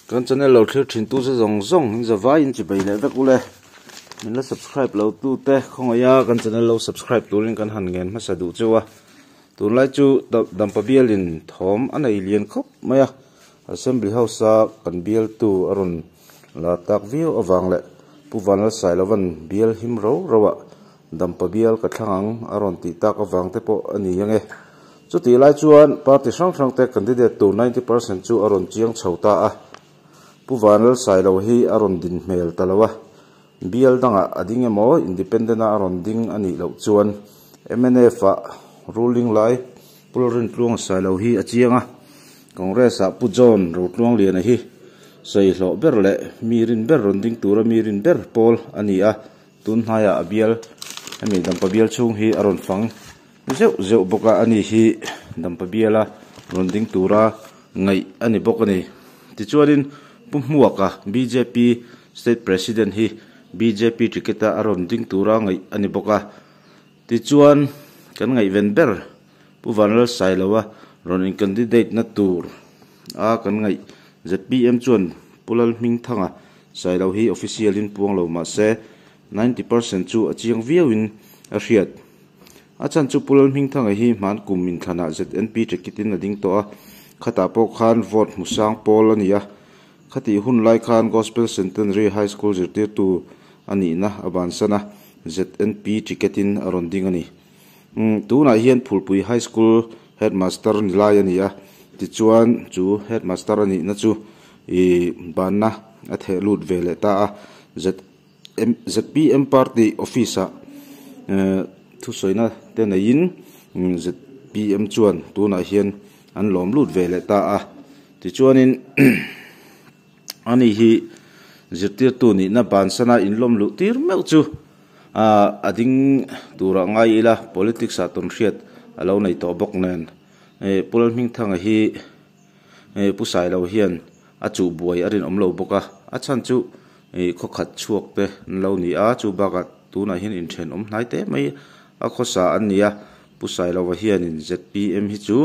Kan channel lo thlir thin tu che zawng zawng in zavai in chibei leh vek ule. Min la subscribe lo tu te khawngaih a kan channel lo subscribe turin kan han ngen hmasa duh cheu a. Tunlai chu Dampa bialin thawm a nei lian khawp mai a, Assembly House a kan bialtu a rawn la tak viau avang leh Pu Vanlalsailova'n bial him ro ro ah Dampa bial ka thlang ang a rawn tih tak avang te pawh a ni ange. Chutih lai chuan party hrang hrang te candidate tur 90% chu a rawn chiang chho ta a. Pu Vanlalsailo hi a rawn din hmel ta lo a, bial dangah a ding emaw independent a a rawn ding a nih loh chuan mnf ah ruling lai Pu Lalrintluanga Sailo hi a chiang a, Congress ah Pu John Rotluangliana hi sawi hlawh ber leh mi rin ber rawn ding tura mi rin ber pawl a ni a. Tun hnaiah a bial hemi Dampa bial chhung hi a rawn fang zeuh zeuh bawk a, ani hi Dampa biala rawn ding tura ngaih a ni bawk a ni. Tichuanin Pu Hmuaka bjp State President hi bjp ticket a a rawn ding tura ngaih a ni bawk a. Tichuan kan ngaihven ber Pu Vanlalsailoa rawn in candidate na tur a kan ngaih zpm chuan Pu Lalhmingthanga Sailo hi official in puang lo mah se 90% chu a chiang viau in a hriat. A chhan chu Pu Lalhmingthanga hi hman kum inthlanah ZNP ticket in a ding tawh a, khatah pawh khan vote hmu sang pawl a ni a. Khatih hun lai khan Gospel Centenary High School zirtirtu a nihna a bansan a, ZNP ticket in a rawn ding a ni. Tunah hian Phulpui High School Headmaster ni lai a ni a, tichuan chu Headmaster a nihna chu ih banna a theh lut ve leh ta a. ZPM party office ah thusawina te neiin ZPM chuan tunah hian an lawm lut ve leh ta a, tichuanin Ani hi zirtirtu nihna bansana inlawm luh tir meuh chu a ding turah ngai ila politics ah tawn hriat a lo nei tawh bawk nen. Pu Lalhmingthanga hi Pu Sailo hian a chuh buai a rinawm lo bawk a, a chhan chu khawkhat chhuak te an lo ni a, chu bakah tunah hian inthenawm hnai teh mai a khawsa an ni a, Pu Sailova hianin zpm hi chu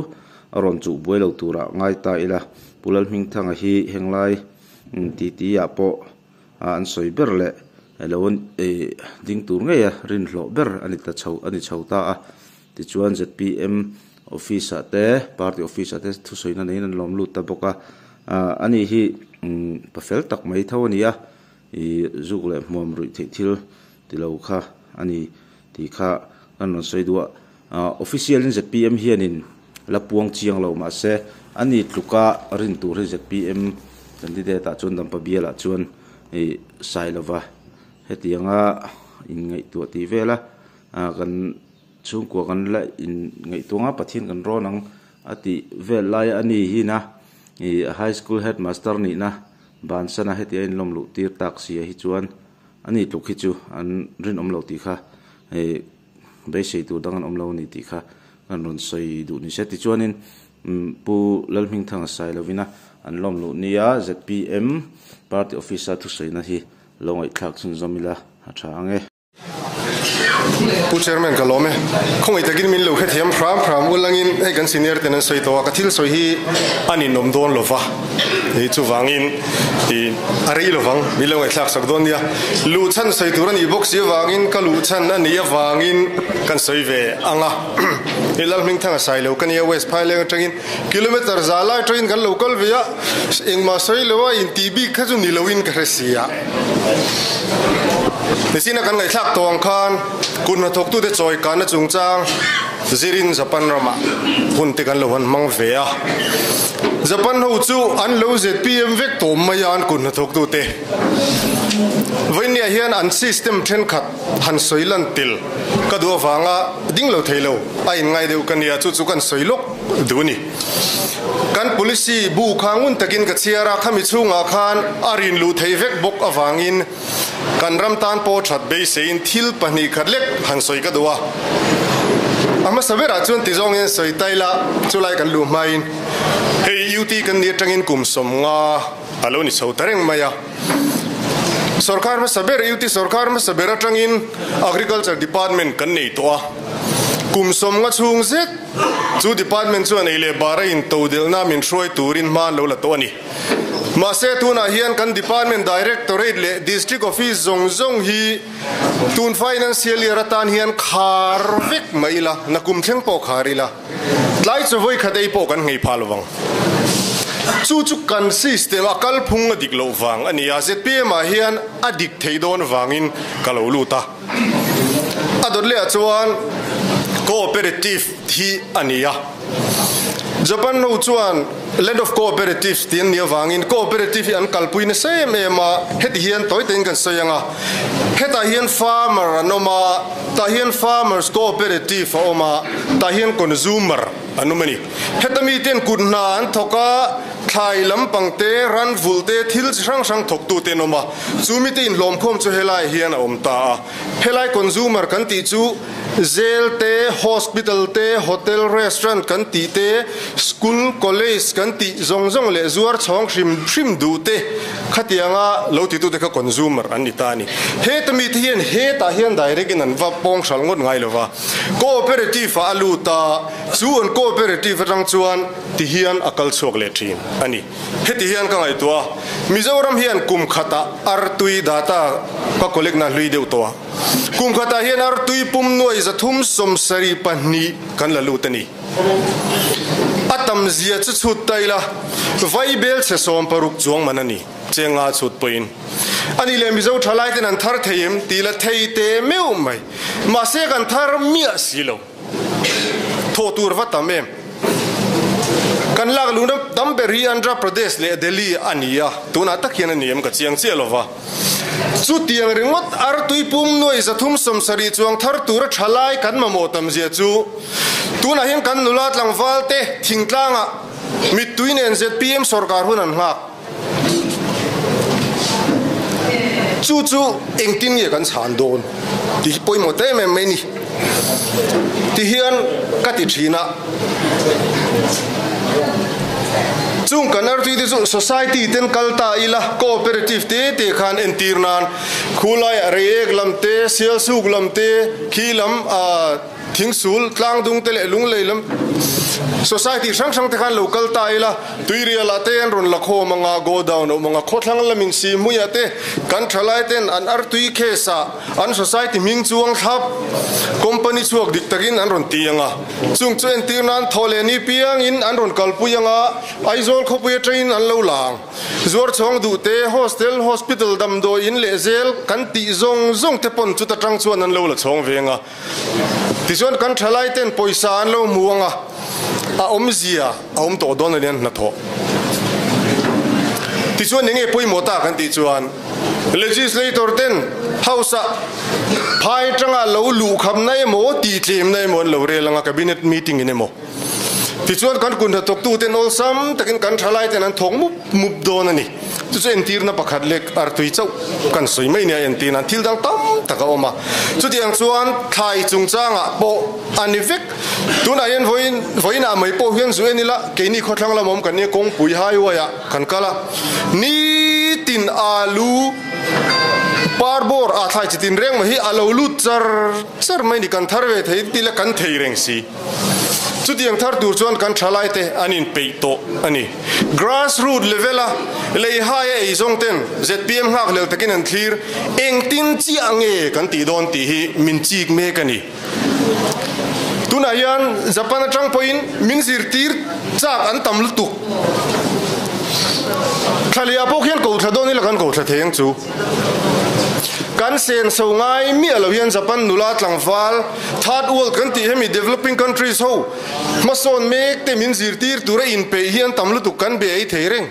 a rawn chuh buai lo turah ngai ta ila, Pu Lalhmingthanga hi henglai titi ah pawh an sawi ber leh lo ding tur ngeia rinhlawh ber a ni ta chho a ni chho ta a. Tichuan zpm office ah te party office ah te thusawina neiin an lawm lut ta bawk a, ani hi pa fel tak mai tho a ni a, ih zuk leh hmuam ruih theih thil ti lo kha a ni. Tih kha kan rawn sawi duh a, official in zpm hianin la puang chiang lo mahse a ni tluka rin tur hi zpm candidate ah chuan Dampa bial ah chuan ih sai lova hetianga inngaihtuah tih vel a kan chhungkua kan la inngaihtuah ang a Pathian kan rawn ang a tih vel lai a ni hin a ih high school headmaster nihna bansan a hetiang a inlawm luh tir tak sia hi chuan. A ni tluk hi chu an rinawm lo tih kha hei beisei tur dang an awm lo a ni tih kha kan rawn sawi duh ni se. Tichuanin Pu Lalhmingthanga Sailovina an lawm luh nia zpm party office a thusawina hi lo ngaihthlak chhunzawm ila a tha ang e. Pu Chairman ka lawm e. Khawngaih takin min lo hrethiam hram hram ulangin hei kan senior ten an sawi tawh a, ka thil sawi hi a ninawm dawn lova. Hei chuvangin ih a rei lovang min lo ngaihthlak sak dawn nia. Luh chhan sawi tur a nih bawk si avangin ka luh chhan a nih avangin kan sawi ve ang a. Hei Lalhmingthanga sai lo ka nia West Phaileng atangin kilometer za lai atangin kan lo kal ve a, engmah sawi lo a intih bik kha chu ni loin ka hre si a. Nichina kan ngaihthlak tawh ang khan kut hnathawktute chawi kanna chungchang zirin Japan ramah hun te kan lo han hmang ve a. Japan ho chu an lo zpm vek tawh mai a an kut hnathawktute. Vawinia hian an system thenkhat han sawi lan tel ka duh avanga ding lo thei lo a inngai deuh ka nia, chu chu kan sawi lawk duh a ni. Kan policy bu kha ngun takin ka chhiar a, khami chhungah khan a rin luh theih vek bawk avangin kan ram tan pawh that beiseiin thil pahnih khat lek han sawi ka duh a. A hmasa berah chuan ti zawngin sawi ta ila, chulai kan luh hmain hei UT kan nih atangin kum 50 a lo ni chho ta reng mai a. Sorkar hmasa ber, UT sorkar hmasa ber atangin Agriculture Department kan nei tawh a. Kum 50 chhung zet chu department chuan ei leh bar a intodelhna min hruai turin hma an lo la tawh a ni. Mahse tunah hian kan department directorate leh district office zawng zawng hi tun financial year atan hian khar vek mai ila, nakum thleng pawh khar ila, tlai chaw vawi khat ei pawh kan nghei phah lovang. Chu chu kan system a kalphung a dik loh vang a ni a, zpm ah hian a dik theih dawn vangin ka lo lut a. A dawt leh ah chuan cooperative hi a ni a. Japan ho chuan Land of Cooperatives tih an nih avangin cooperative hi an kalpui nasa em em a, heti hian tawi takin kan sawi ang a, hetah hian farmer an awm a, tah hian farmers cooperative a awm a, tah hian consumer an awm a ni. Heta miten kut hna an thawk a, thlai lampang te, ran vulh te, thil chi hrang hrang thawktute an awm a, chu mite inhlawmkhawm chu helaiah hian a awm ta a. Helai consumer kan tih chu Jail te, hospital te, hotel, restaurant kan tih te, school, college kan tih zawng zawng leh zuar chhawng hrim hrim duh te khatianga lo titute kha consumer an ni ta a ni. Heta mite hian hetah hian direct in an va pawng hral ngawt ngai lova, cooperative ah a lut a, chu an cooperative atang chuan ti hian a kal chhuak leh thin a ni. Heti hian ka ngaihtuah a, Mizoram hian kum khatah artui data ka collect na hlui deuh tawh a. Kum khatah hian artui pum nuai 372 kan la lut a ni. A tam zia chu chhut ta ila, vai bel chhe 60 chuang man a ni, chenga chhut pawhin. A nih leh Mizo thalai ten an thar thei em tih la thei teh meuh mai. Mahse kan thar miah si lo. Thawh tur va tam em? Kan lak luhna tam ber hi Andhra Pradesh leh Delhi a ni a, tunah tak hian a ni em ka chiang chiah lo va. Chutiang ringawt artui pum nuai 370 chuang thar tura tha lai kan mamawh tam zia chu tunah hian kan nula tlangval te thingtlangah mittui nen zpm sorkar hun an nghak. Chu chu engtin nge kan chhan dawn tih hi pawimawh ta em em mai a ni. Tihian ka ti thin a. Chung kan artui te chu society ten kal ta ila cooperative te te khan entir nan khulaiah reiek lam te sialsuk lam te khi lam ah Thingsul, tlangdung te leh lunglei lam society hrang hrang te khan lo kal ta ila, tuirialah te an rawn la khawm anga, godown a awm anga, khawthlang lamin si hmuiah te kan thalai ten an artui case ah an society hming chuang thlap company chhuak dik takin an rawn ti anga, chung chu entir nan thaw leh ni piangin an rawn kalpui anga, Aizawl khawpui atangin an lo lang. Zuar chhawng duh te, hostel, hospital, damdawi in leh zel kan tih zawng zawng te pawn chuta tang chuan an lo la chhawng veng a. Tichuan kan thalai ten pawisa an lo hmu ang a, a awmzia a awm tawh dawn a ni an hnathawh. Tichuan eng nge pawimawh ta kan tih chuan legislator ten house ah phai atanga lo luh khamna emaw tih tlemna emaw an lo rel ang a, cabinet meeting in emaw. Tichuan kan kun hnathawktu ten awlsam takin kan thalai ten an thawk mup mup dawn a ni. Chu chu entirna pakhat leh artui chauh kan sawi mai nia entir nan thil dang tam tak a awm a. Chutiang chuan thlai chungchangah pawh a ni vek. Tunah hian vawiin vawiinah mai pawh hian zu en ila keini khawthlang lam awm kan nia kawngpui highway ah kan kal a. Nitin alu parbawr ah thlai chi tin reng mai hi a lo lut char char mai ni kan thar ve thei tila kan thei reng si. Chutiang thar tur chuan kan thalaite an inpeih tawh a ni. Grass root level a lei hai a ei zawng ten zpm nghak lel takin an thlir engtin chiah nge kan tih dawn tih hi min chik mek a ni. Tunah hian Japan atang pawhin min zirtir chak an tam lutuk. Thlaliah pawh khian ko thla dawn ila kan ko thla thei ang chu. Kan senso ngai miah lo hian Japan nula tlangval Third world kan tih hemi developing countries ho hmasawn mek te min zirtir tura inpeih hi an tam lutuk kan be ei thei reng,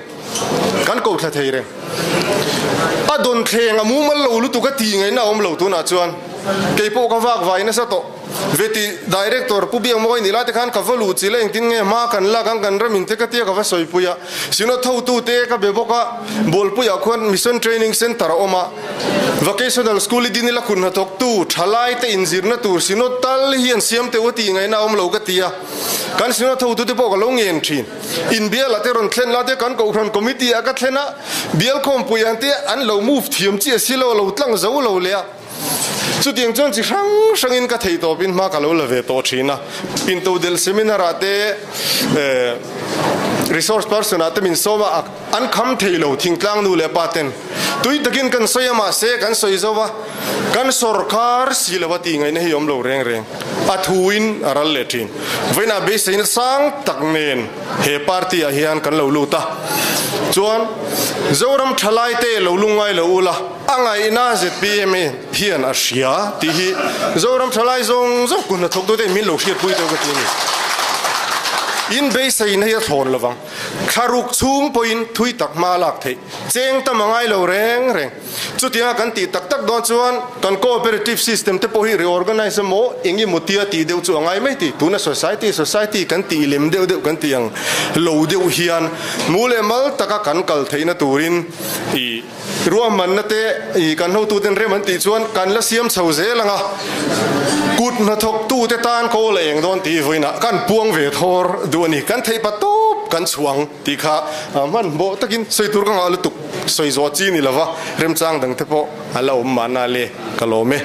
kan ko thla thei reng. A dawn thleng a mumal lo lutuk a tih ngaihna a awm lo tunah chuan kei pawh ka vak vai nasa tawh. Veti Director Pu Biakmawi nih lai te khan ka va luh chilh a engtin nge hma kan lak ang kan ram in te ka tia ka va sawipui a, Synod thotute ka be bawk a, Bualpuiah khuan Mission Training Centre a awm a, Vocational School i din ila kun hnathawktu thalai te inzirna tur Synod tal hi an siam teuh a tih ngaihna a awm lo ka ti a, kan Synod thotute pawh ka lo ngen thin. Inbial ah te rawn thlen la te kan Kohhran Committee ah ka thlen a, Bialkhawmpui ang te an lo move thiam chiah si lo, lo tlang zo lo leh a. Chutiang chuan chi hrang hrangin ka theih tawpin hma ka lo la ve tawh thin a. Intodelh seminar ah te resource person ah te min sawm a, an kham thei lo thingtlang nu leh pa ten tui takin kan sawi a mahse kan sawi zo va, kan sawrkar si lo a tih ngaihna hi awm lo reng reng a thuin a ral leh thin. Vawiinah beiseina sang tak nen he party ah hian kan lo lut a, chuan Zoram thalai te lo lungngai lo ula a ngaihna zpm hian a hria tih hi Zoram thalai zawng zawng kun hnathawk tu ten min lo hriatpui teuh ka ti a ni. In beiseina hi a thlawn lovang. Thlaruk chhung pawhin thui tak hma a lak theih. Cheng tam a ngai lo reng reng. Chutianga kan tih tak tak dawn chuan kan cooperative system te pawh hi reorganize emaw eng emaw tia tih deuh chu a ngai mai ti. Tuna society society kan tih lem deuh deuh kan tih ang lo deuh hian mu leh mal taka kan kal theihna turin ih ruahmanna te ih kan hotuten rem an tih chuan kan la siam chho zel ang a. Kut hnathawktu te tan kawl a eng dawn tih vawiinah kan puang ve thawr duh a ni. Kan theih pa tawp kan chhuang tih kha hmanhmawh takin sawi tur ka ngah lutuk. Sawi zawh chi ni lova remchang dang te pawh a la awm mahna le ka lawm e.